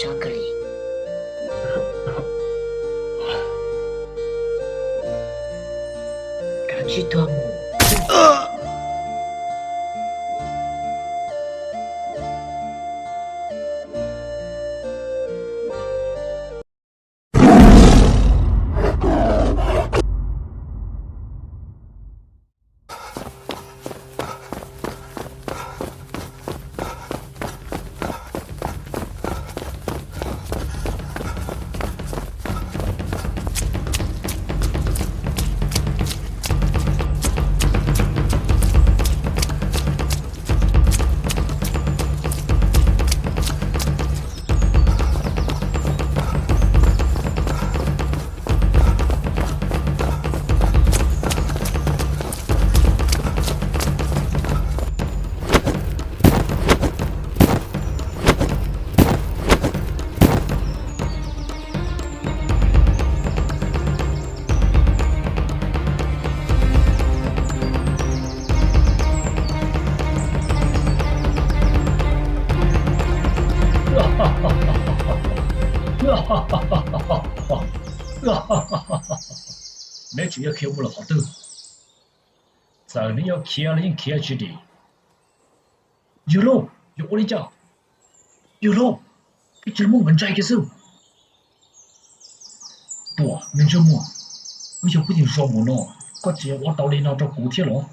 Koj kawg li, kav tsij tuag mus. Neb tseem yuav khiav mus lawm qhov twg? Txawm neb yuav khiav los yeej khiav tsis dim. Yawg Lauj, yuav ua li cas? Yawg Lauj, peb cia li muab nkawd ntsais kiag xwb. Tuam, me ntsej muag, wb yog phooj ywg zoo mus no, koj tseem yuav ua tau li no rau kuv thiab los?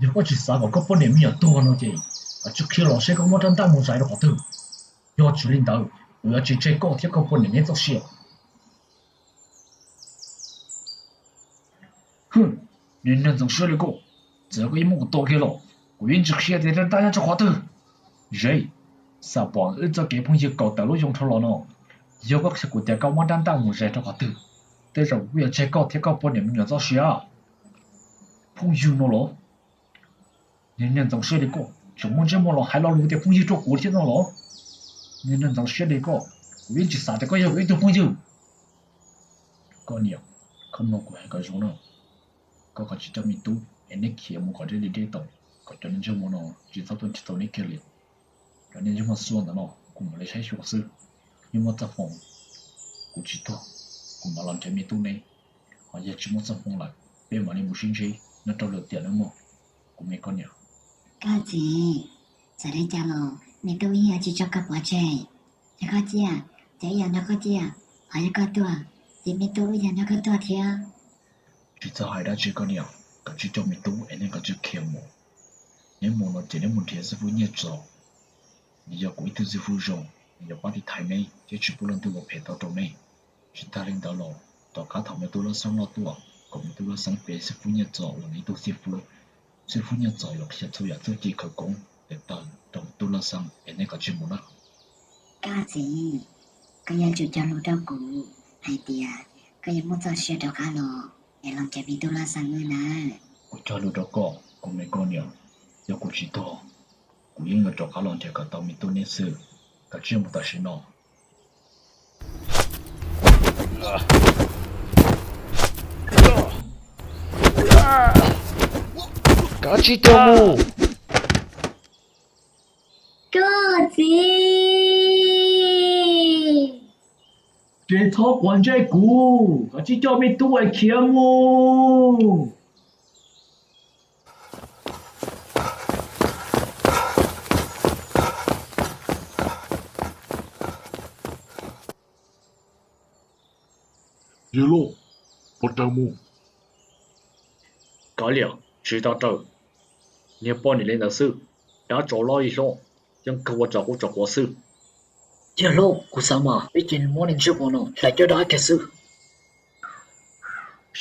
Yog koj tsis xav kom koj poj niam me nyuam tuag no ces, tsis qhia los seb koj muab rab ntaj mus zais rau qhov twg. Yog tsis li ntawd, kuv yuav tsis tseg koj thiab koj poj niam neb txoj sia. Niag neeg ntxeev siab li koj, txawm koj yuav muab kuv tua kiag los, kuv yeej tsis qhia tias rab ntaj nyob rau qhov twg. Zeb, xam pom wb txoj kev phooj ywg kaum tawm lub xyoo dhau los no, yog koj qhia kuv tias koj muab rab ntaj mus zais rau qhov twg, tej zaum kuv yuav tseg koj thiab koj poj niam me nyuam txoj sia. Phooj ywg no los? Niag neeg ntxeev siab li koj tseem muaj ntsej muag los hais lo lus tias phooj ywg rau kuv thiab no los? Niag neeg ntxeev siab li koj, kuv yeej tsis xav tias koj yog kuv ib tug phooj ywg. Koj niam, koj mloog kuv hais kom zoo na. Koj kav tsij coj me tub es neb khiav mus kom deb li deb tau, kom cov neeg ntsej muag no tsis txhob tuaj nrhiav tau neb kiag li. Cov neeg ntsej muag xuab ntawm no kuv mam li saib xyuas xwb. Yog muaj txoj hmoo kuv tsis tuag, kuv mam los nrhiav me tub neb. Ho yog tsis muaj txoj hmoo lawm, peb mam li mus sib ntsib nyob rau lwm tiam nawb mog, kuv me koj niam. Koj txiv, txawm li cas los me tub yeej yuav tsis tso koj pov tseg. Yog koj ciaj ces wb yuav nrog koj ciaj, ho yog koj tuag ces me tub wb yuav nrog koj tuag thiab. Tsis txhob hais dab tsi koj niam, kav tsij coj me tub es neb kav tsij khiav mus. Neb mus no ces neb mus nrhiav xib fwb Nyiaj Txos. Nws yog kuv ib tug xib fwb zoo, nws yuav pab tiv thaiv neb thiab tsis pub lub ntuj los phem tau rau neb. Tsis tag li ntawd los, tom qab thaum me tub Laj Xeeb loj tuaj, kom me tub Laj Xeeb pe xib fwb Nyiaj Txos los nws ib tug xib fwb. Xib fwb Nyiaj Txos yuav qhia txhua yam txuj ci khawv koob tes taw rau me tub Laj Xeeb es neb kav tsij mus na. Koj txiv, koj yuav tsum cog lus rau kuv hais tias koj yuav muab txoj sia rov qab los es los nrhiav me tub Laj Xeeb na. Kuv cog lus rau koj, kuv me koj niam, yog kuv tsis tuag, kuv yeej yuav rov qab los nrhiav kom tau me tub neb xwb. Kav tsij mus tam sim no. Kav tsij tuag mus. Koj txiv, ces txhob quav ntsej kuv, kav tsij coj me tub es khiav mus. Yawg Lauj, puas raws mus? Kav liam, tsis tau raws. Niag poj niam li ntawd xwb, dab tsov loj li hlob, yeej kawg ua tso qub tso quav xwb. Yawg Lauj, kuv xav mas peb cia li muab niag ntsej muag no hlais caj dab kiag xwb.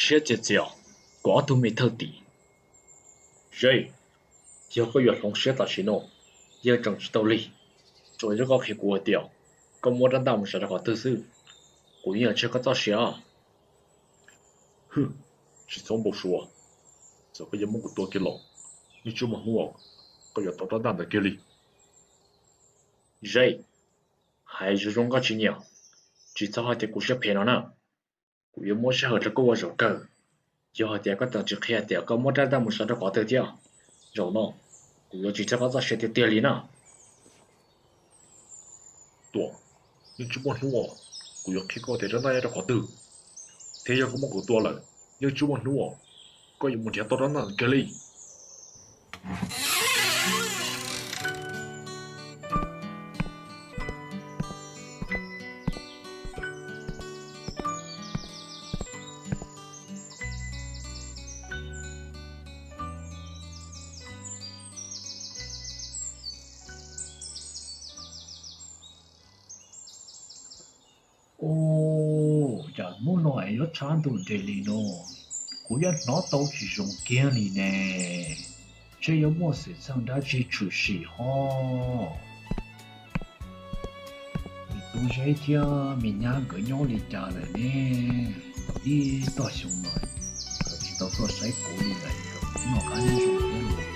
Siab txias txias, kuv ob tug me thawj tim. Zeb, yog koj yuav hloov siab tam sim no, yeej tseem tsis tau lig. Tsuas yog koj qhia kuv hais tias koj muab rab ntaj mus zais rau qhov twg xwb, kuv yeej yuav tseg koj txoj sia. Hwm, tsis txhob npau suav, txawm koj yuav muab kuv tua kiag los, yeej tsis muaj hnub koj yuav tau rab ntaj ntawd kiag li. Zeb, hais zoo zoo koj tsis nyiam, tsis txhob hais tias kuv siab phem no na. Kuv yuav muab sij hawm rau koj ua zaum kawg. Yog hais tias koj tseem tsis qhia tias koj muab rab ntaj mus zais rau qhov twg thiab, zaum no kuv yuav tsis tseg koj txoj sia tiag tiag li na. Tuam, yeej tsis muaj hnub os. Kuv yuav qhia koj tias rab ntaj nyob rau qhov twg, thiab yog kuv muab kuv tua lawm, yeej tsis muaj hnub os, koj yuav mus nrhiav tau rab ntaj kiag li. Ua cas hnub no es yuav tshav ntuj nres li no? Kuv yuav hnov tau tsis zoo kiag li ne. Ntshe yuav muaj xwm txheej dab tsi tshwm sim ho. Tub Zeb thiab me nyab nkawd nyob li cas lawm ne? Ib tog xyoo no nkawd tsis tau tuaj saib kuv li lawm, noj qab nyob zoo thiab los.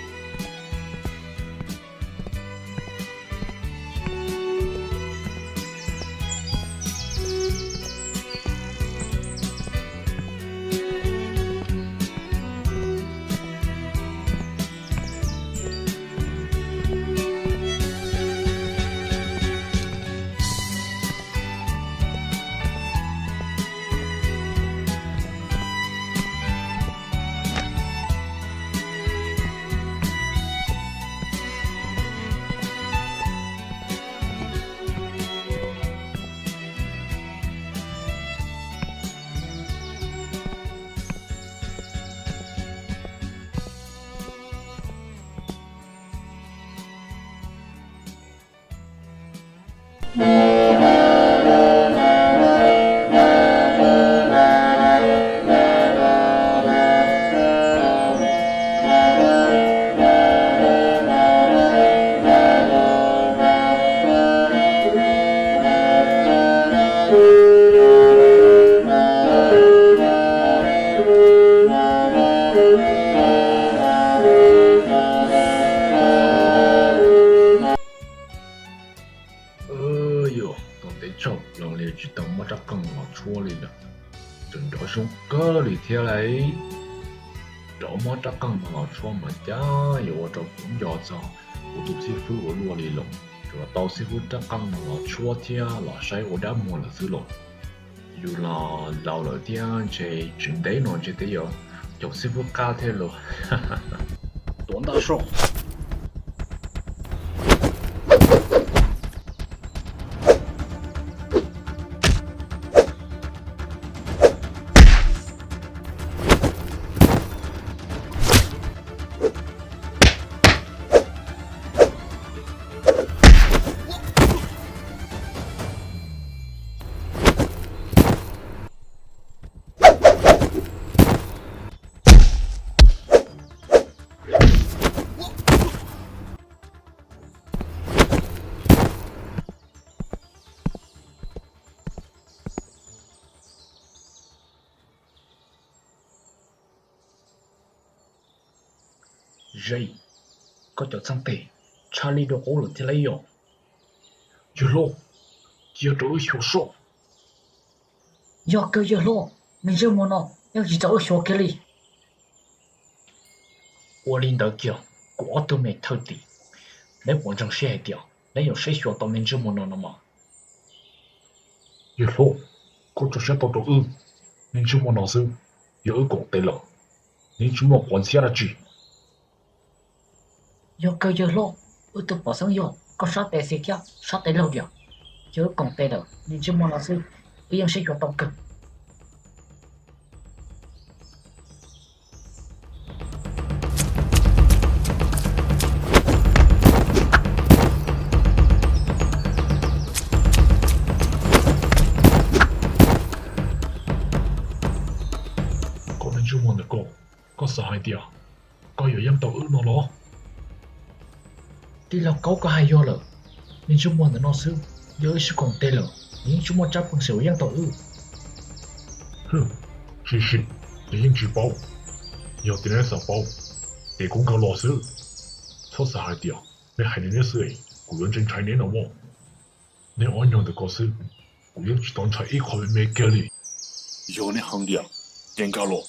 Yog tau ntev tsawg los li tsis tau muab rab qeej los tshuab li lawm, tseem nrov zoo kawg li thiab lauj. Rov muab rab qeej no los tshuab mas cas yuav ua rau kuv nco txog kuv tus xib fwb uas luaj li los, tsuas tau xib fwb rab qeej no los tshuab thiab los saib ua dab muag lawm xwb los. Yus los laus lawm thiab ntshe tsis ntev no ntshe twb yuav caum xib fwb qab thiab los. Tuav ntaj soj. Zeb, koj cov txheej tes tshaj lij dua qub lawm thiab lauj yom. Yawg hlob, cia rau wb xyuas soj. Yog kawg yawg hlob, me ntsej muag no yeej tsis txaus wb xyuas kiag li. Ua li ntawd kiag, kuv ob tug me thawj tim, neb puas ntseeg seb hais tias neb yuav saib xyuas tau me ntsej muag no no mas? Yawg hlob, koj tso siab tau rau wb, me ntsej muag no xwb, yog wb koom tes lawm, nws tsis muaj quav ntxhiab dab tsi. Yog kawg yawg hlob, wb tus pom xeeb yog koj sab tes xis thiab sab tes laug diam, yog wb koom tes lawm me ntsej muag no xwb, wb yeej saib xyuas tau kawg. Koj me ntsej muag ntawm koj, koj xav hais tias koj yuav yeej tau wb no los? Tij laug Kaub, koj hais yog lawm, me ntsej muag ntawm no xwb, yog wb sib koom tes lawm nws yeej tsis muaj tsab peev xwm uas yeej tau wb. Tsis sim, nws yeej tsis paub. Yog tias neb xav paub, ces kuv nkag los xwb. Txhob xav hais tias neb hais li neb xwb es kuv yuav ntshai ntshai neb no mog. Neb ob nyuag ntawm ko xwb, kuv yeej tsis tau ntshai ib qho me me kiag li. Yog neb hais tias, ces nkag los.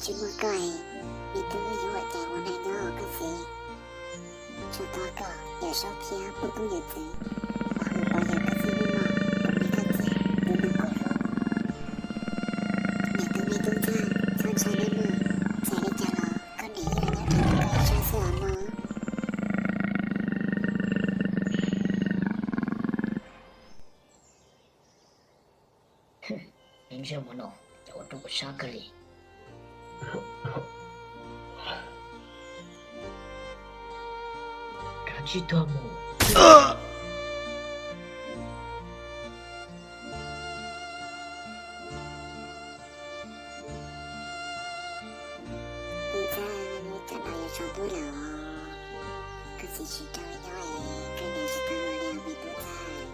Tsis muaj koj, me tub yuav ua cas ua neej nyob koj txiv. Tsuas thov koj Yawm Saub thiab pub tub yawm txwv los hwm pov yawm koj txiv nawb mog, kuv me koj txiv, tus neeg kuv hlub. Niam tub me tub ntxawg, txhob ntshai nawb mog, txawm li cas los koj niam yeej nyob rau ntawm koj ib sab xwb os mog. Ib ntsia mus no, cas ua rau kuv sab kawg li. Kav tsij tuag mus. Ntxawg, tam no yuav tsaus ntuj lawm os, koj txiv tsis rau nyob es koj niam tsis tau luag li os me tub ntxawg.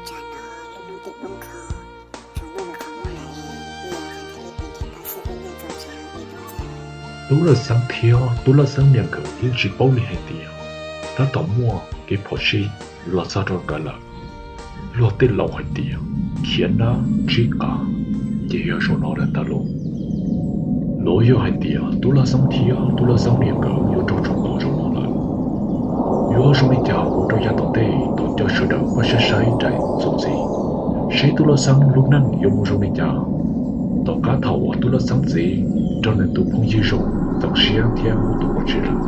Tsam no lub hnub twb poob kho, tsaus ntuj los qhov muag lawm, yog thiaj li pes nrhiav tau xwb peb nyiaj txaus tsev me tub ntxawg. Tub Laj Xeeb thiab Tub Laj Xeeb niam nkawd yeej tsis paub li hais tias tab tom muaj kev phom sij los txog rau nkawd lawm. Luag tej laus hais tias khiav nab ntsib qav, ces yog zaum no lawm ntag lauj. Los yog hais tias Tub Laj Xeeb thiab Tub Laj Xeeb niam nkawd yuav raug tsaus ntuj zaum no lawm, yuav zoo li cas ua rau yav tom ntej tau coj sawv daws pab saib saib daim txuas ntxiv, seb Tub Laj Xeeb lub neej yuav mus zoo li cas. Tom qab thaum uas Tub Laj Xeeb txiv raug nws tus phooj ywg zoo txeem siab thiab muab tua pov tseg lawm.